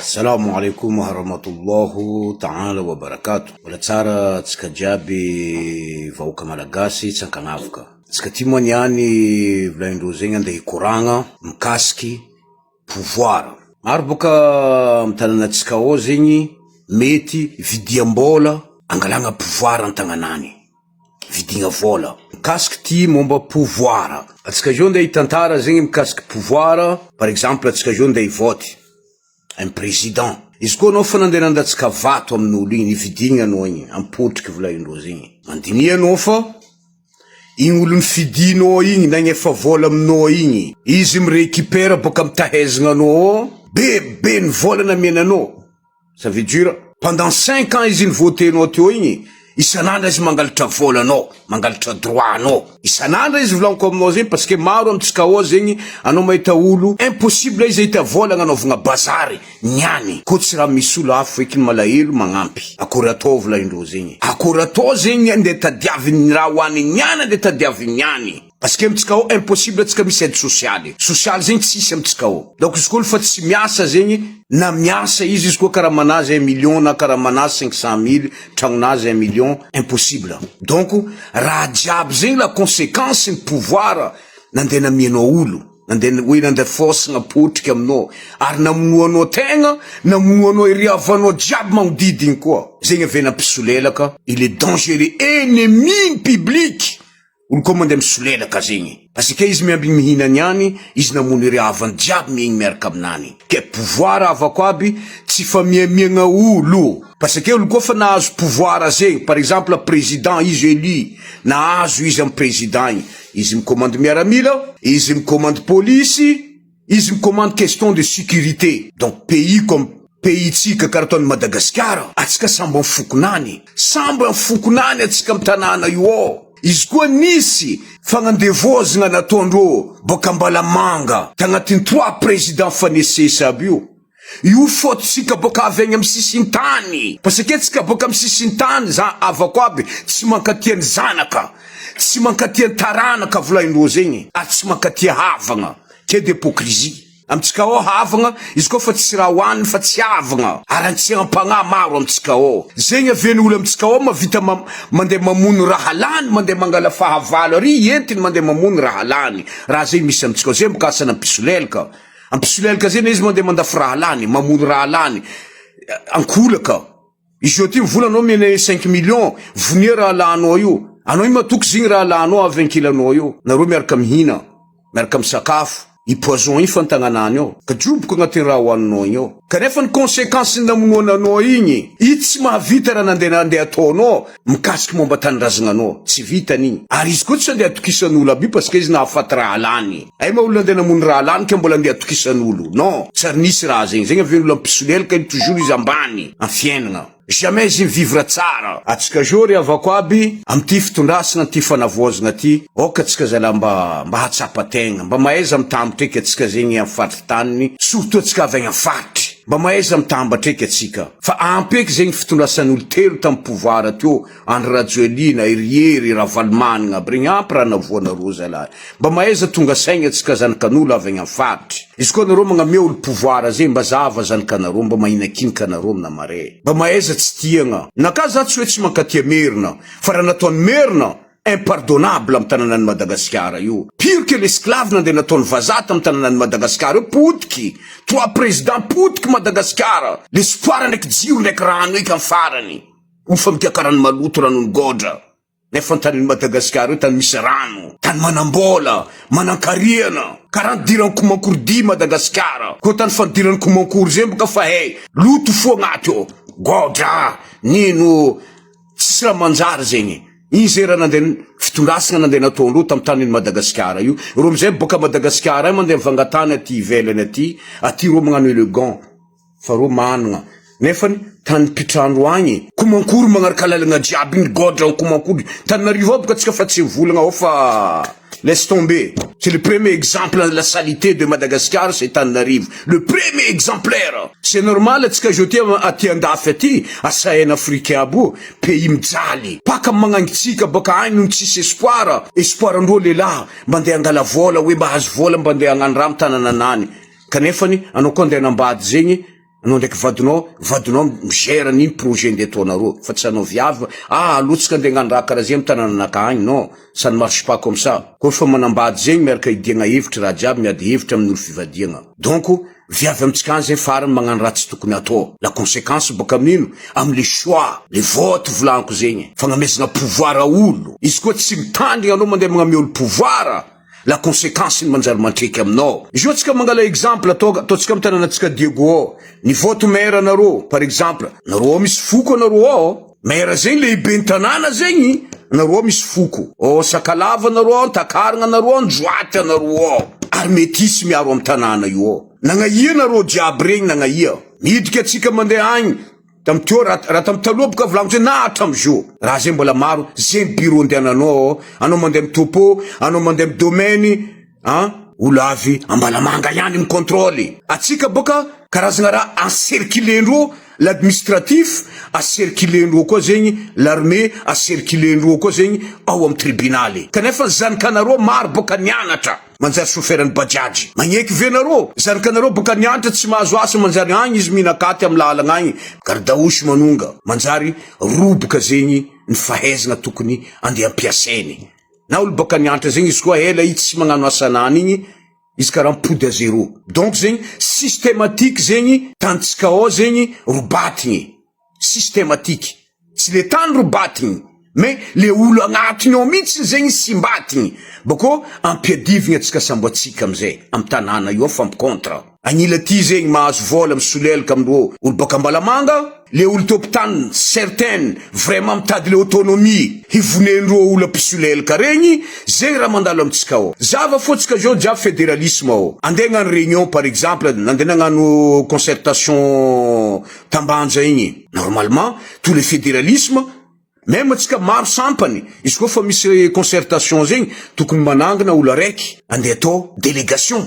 Salamo alaikum warahmatullahu ta'ala wa barakatuh. Mbola tsara antsika jiaby vahoaka malagasy tsy ankanavaka. Antsika ty moa niany volagnindreo zegny andeha hikoragna mikasiky pouvoir. Maro boka amy tanànantsika ao zegny mety vidiam-bôla angalagna pouvoir an-tagnanany. Vidigna vôla. Mikasiky ty momba pouvoir. Antsika zao ndeha hitantara zegny mikasiky pouvoir, par exemple antsika zao ndeha hivote un président. Izy koa anao fa nandeha nandatsaka vato amin'olo igny, nividigna anao igny, ampotriky volaindreo zegny. Mandiniha anao fa igny olo nifidinao igny, nagnefa vôla aminao igny, izy mi-récupère boaka amy tahaizagna anao ao, be be ny vôla namiany anao. Ça veut dire pendant cinq ans izy ni-voter-nao teo igny, isan'andro izy mangalatra volanao, mangalatra droit-nao, isan'andro izy volagniko aminao zegny parce que maro amintsika ao zegny anao mahita olo impossible izy ahita vola agnanaovagna bazary niany kô tsy raha misy olo hafa feky malahelo magnampy, akory atao volagnindreo zegny, akory atao zegny andeha tadiaviny raha hoaniny niany andeha tadiaviny niany. Parce que amintsika ao impossible tsika misy aide sociale, sociale zegny tsisy amintsika ao, donc izy koa olo fa tsy miasa zegny na miasa izy izy koa karamanazy un million na karamanazy 500 mille tragnonazy un million impossible, donc raha jiaby zegny la consequence ny pouvoir nandeha namianao olo, nandeha hoe nandeha force-na potrika aminao ary namonoanao tegna namonoanao ery havanao jiaby magnodidigny koa, zegny avy nampisolelaka, il est dangereux ennemi ny public. Olo koa mandeha misolelaka zegny parce que izy miambigny mihinany ihany izy namono ireo havany jiaby miaigny miaraka aminany ke pouvoir havako aby tsy famiamiagna olo parce que olo koa fa nahazo pouvoir zegny par exemple président izy élu nahazo izy amy président igny izy mikomandy miaramila izy mikomandy polisy Izy mi-commande question de sécurité donc pays comme pays tsika karaha ataon'i Madagasikara atsika samby am fokonany samby am fokonany atsika am tanàna io ao izy koa nisy fagnandevozgna nataondreo boaka Ambalamanga tagnatin'ny trois président fanesesy aby io Io faute tsika boka avy agny am sisintany parce que tsika boka am sisintany za havako aby tsy mankatia ny zanaka tsy mankatia ny taranaka volaindreo zegny ary tsy mankatia havagna que de hypocrisie amitsika ao havagna izy koa fa tsy raha hoaniny fa tsy havagna ary antsiampagnahy maro amitsika ao zegny avy ny olo amitsika ao mavita mandeha mamono rahalany mandeha mangala fahavalo ary entiny mandeha mamono rahalany raha zegny misy amitsika ao zegny boka asana mpisolelaka Ampisolelaka zay izy mandeha mandafo rahalany, mamono rahalany ankolaka. Izy io aty mivola anao omena cinq millions, vonia rahalahinao io. Anao io matoky zigny rahalahinao avy ankilanao io. Nareo miaraka mihina, miaraka misakafo. I poison io fantagnanany ao. Kajoboka agnatin'ny raha hoaninao igny ao. Kanefa ny consequence ny namonoana anao igny, i tsy mahavita raha nandeha nandeha ataonao mikasiky momba tanindrazagna anao, tsy vitany igny. Ary izy koa tsy andeha atokisan'olo aby io parce que izy nahafaty rahalany. Ay ma olona andeha namono rahalany ke mbola andeha atokisan'olo. Non, tsy ary nisy raha zegny. Zegny avy olona mpisolelaka iny toujours izy ambany am fiaignana. Jamais izy mi-vivre tsara. Atsika zao ry havako aby, amty fitondrasana ty fanavaozagna ty, aoka atsika zalahy mba mba hahatsapa tegna, mba mahaiza mitambatra eky atsika zegny am faritry taniny, surtout atsika avy agny am faritry, mba mahaiza mitambatra eky atsika, fa ampy eky zegny fitondrasan'olo telo tam pouvoir teo, Andry Rajoelina, i Hery, Ravalomanagna aby regny, ampy raha navoanareo zalahy, mba mahaiza tonga saigna atsika zanakan'olo avy agny am faritry, izy koa nareo magnamia olo pouvoir zegny mba zahava zanakanareo mba mahinakinika anareo amina mare, mba mahaiza tsy tiagna, naka za tsy hoe tsy mankatia merina, fa raha nataony merina impardonnable am tananan'i Madagasikara io, pire que l'esclave nandeha nataony vazaha tam tananan'i Madagasikara io, potiky, trois président potiky Madagasikara, l'espoir ndraiky jiro ndraiky rano eky am farany. Io fa mikiaka rano maloto ranon'i Godra nefa ny tanin'i Madagasikara io tany misy rano, tany manam-bola, manan-karena, karaha nidiran'i Komankory Madagasikara, koa tany fanidiran'i Komankory zay boka fa hay loto fo agnaty ao, Godra, nino, tsisy raha manjary zegny, iny zay raha nandeha fitondrasana nandeha nataondreo tamin'ny tanin'i Madagasikara io, reo amizay boka Madagasikara any mandeha mivanga tany aty ivelany aty, aty reo magnano elegant. Fa reo managna nefany tany mpitrandro agny komankory magnaraka lalagna jiaby igny godra ao komankory Tananarivo ao boka tsika fa tsy mivolagna ao fa laisse tomber c'est le premier exemple de la salité de Madagascar c'est Tananarivo le premier exemplaire c'est normal atsika zao ty aty andafy aty asaina Afrique aby io pays mijaly paka magnangitsika baka agny no tsisy espoir espoir andreo lehilahy mandeha angala vola hoe mba ahazo vola mba andeha hagnano raha amy tanananany Kanefany anao koa andeha hanambady zegny. Anao ndraiky vadinao, vadinao mi-gère an'iny projet ndeha ataonareo fa tsy anao viavy ah aleo tsika ndeha hagnano raha karaha zay amy tanànanakahy agny non ça ne marche pas comme ça. Koa fa manambady zegny miaraka idiagna hevitry raha jiaby miady hevitra amin'olo fivadiagna donc viavy amitsika agny zay farany magnano raha tsy tokony atao la conséquence baka amin'ino amle choix le vote volagniko zegny fagnamezagna pouvoir olo izy koa tsy mitandrigna anao mandeha magname olo pouvoir La consequence ny manjary mantreky aminao. Izy io tsika mangala exemple atao ataontsika am tanànatsika Diego ao, ny vote maire anareo par exemple, nareo ao misy foko anareo ao, maire zegny lehiben'ny tanàna zegny, nareo ao misy foko, ao Sakalava anareo ao, Antakaragna anareo ao, Anjoaty anareo ao, ary metisy miaro am tanàna io ao. Nagnaia nareo jiaby regny nagnaia? Midika atsika mandeha agny, Tam teo raha raha tam taloha boka volagniko zay na hatramizao raha zay mbola maro zegny bureau andehananao ao anao mandeha am topo anao mandeha am domaine an olo avy ambalamanga ihany mi controle atsika boka karazagna raha encercler-ndreo l'admistratif acercler-ndreo koa zegny l'armée acercler-ndreo koa zegny ao am tribunaly kanefa zanakanareo maro boka nianatra Manjary chauffeur ny bajaj. Magneky ve nareo? Zanakanareo boka nianatra tsy mahazo asa manjary agny izy mihinakaty am lalagna agny gardaosy manonga. Manjary roboka zegny ny fahaizagna tokony andeha ampiasainy. Na olo boka nianatra zegny izy koa ela izy tsy magnano asanany igny izy karaha mipody à zéro. Donc zegny systematique zegny tanitsika ao zegny robatigny. Systematique. Tsy le tany ro batigny mais le olo agnatiny ao mintsy zegny simbatigny bako ampiadivigny atsika sambo atsika amizay am tanàna io ao fa mi contre agnila ty zegny mahazo vola misolelaka amindreo olo baka ambalamanga le olo tompotany certaine vraiment mitady le autonomie hivonendreo olo mpisolelaka regny zegny raha mandalo amitsika ao zava fô tsika zao jiaby federalisme ao andeha hagnano réunion par exemple nandeha nagnano concertation Tambanja igny. Normalement tous les federalisme même atsika maro sampany izy koa fa misy concertation zegny tokony manangana olo araiky andeha atao delegation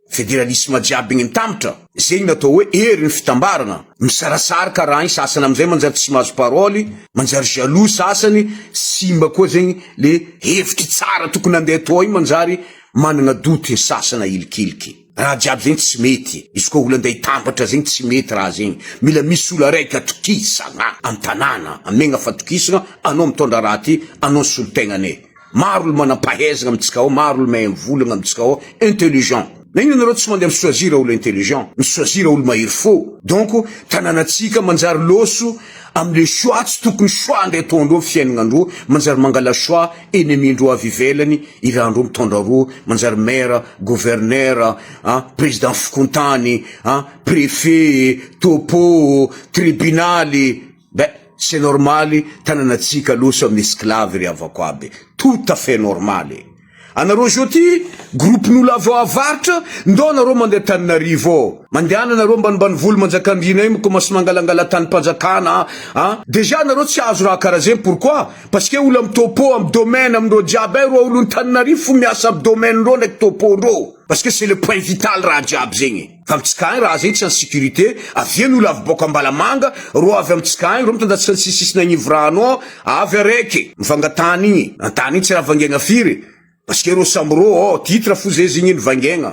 federalisme jiaby igny mitambatra zegny natao hoe hery ny fitambarana misarasara karaha igny sasany amizay manjary tsy mahazo parole manjary jaloux sasany simba koa zegny le hevitry tsara tokony andeha atao igny manjary managna doute ny sasany ahilikiliky. Raha jiaby zegny tsy mety, izy koa olo andeha hitambatra zegny tsy mety raha zegny, mila misy olo araiky atokisagna am tanàna, amegna fatokisagna, anao mitondra raha ty, anao solontegnanay, maro olo manampahaizagna amitsika ao, maro olo mahay mivolagna amitsika ao, intelligent, nagnino anareo tsy mandeha mi choisir olo intelligent, mi choisir olo mahery fo, donc tanànatsika manjary lôso amle choix tsy tokony choix andeha ataondreo fiaignanandreo, manjary mangala choix ennemi ndreo avy ivelany, Iran-droa mitondra roa, manjary maire, gouverneur, an, président fokontany, an, préfet, topo, tribunaly, ben c'est normal tananatsika aloha samy esclave ry havako aby, tout à fait normal. Anareo zao ty groupe n'olo avy ao avaratra, ndao nareo mandeha Antananarivo ao, mandehana nareo ambanimbany Manjakandriana io mi-commence mangalangala tanim-panjakana an, déjà nareo tsy azo raha karaha zegny pourquoi? Parce que olo am topo am domaine amindreo jiaby ay reo olo Antananarivo fo miasa am domaine ndreo ndraiky topo ndreo parce que c'est le point vital raha jiaby zegny fa amitsika agny raha zegny tsy en sécurité avia ny olo avy boaka Ambalamanga reo avy amitsika agny reo mitandatsika ny sisisisiny agnivo rano ao avy araiky mivanga tany igny antany igny tsy raha vangaigna firy parce que reo samby reo ao titre fo zay zegny ny vangaigna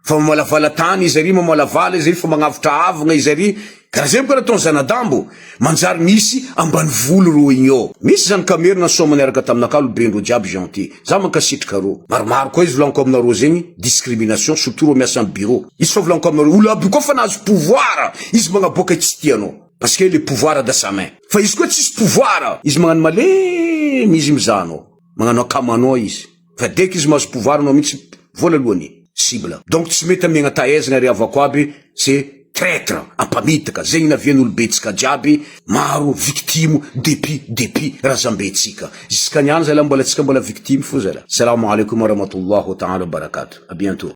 Fa mamalavala tany izy ary, mamalavala izy ary, fa magnavotra havagna izy ary, karaha zay boka nataony zanadambo, manjary misy ambanivolo reo igny eo. Misy zanaka merina soma niaraka taminakahy olobe ndreo jiaby gentil, za mankasitraka reo. Maromaro koa izy volagniko aminareo zegny, discrimination surtout reo miasa am bureau. Izy fa volagniko aminareo, olo aby koa fa nahazo pouvoir, izy magnaboaka tsy tianao, parce que le pouvoir dans sa main. Fa izy koa tsisy pouvoir, izy magnano malemy izy mizaha anao, magnano akamanao izy. Fa dès que izy mahazo pouvoir anao mihitsy voalalohany cible. Donc tsy mety amiagna tahaizagna ry havako aby c'est traitre ampamitaka zegny navian'olobetsika jiaby maro victime depuis depuis razambetsika jusqu'à niany zalah mbola tsika mbola victime fo zalah. Salam alaikum warahmatullah ta'ala wabarakatuh. À bientôt.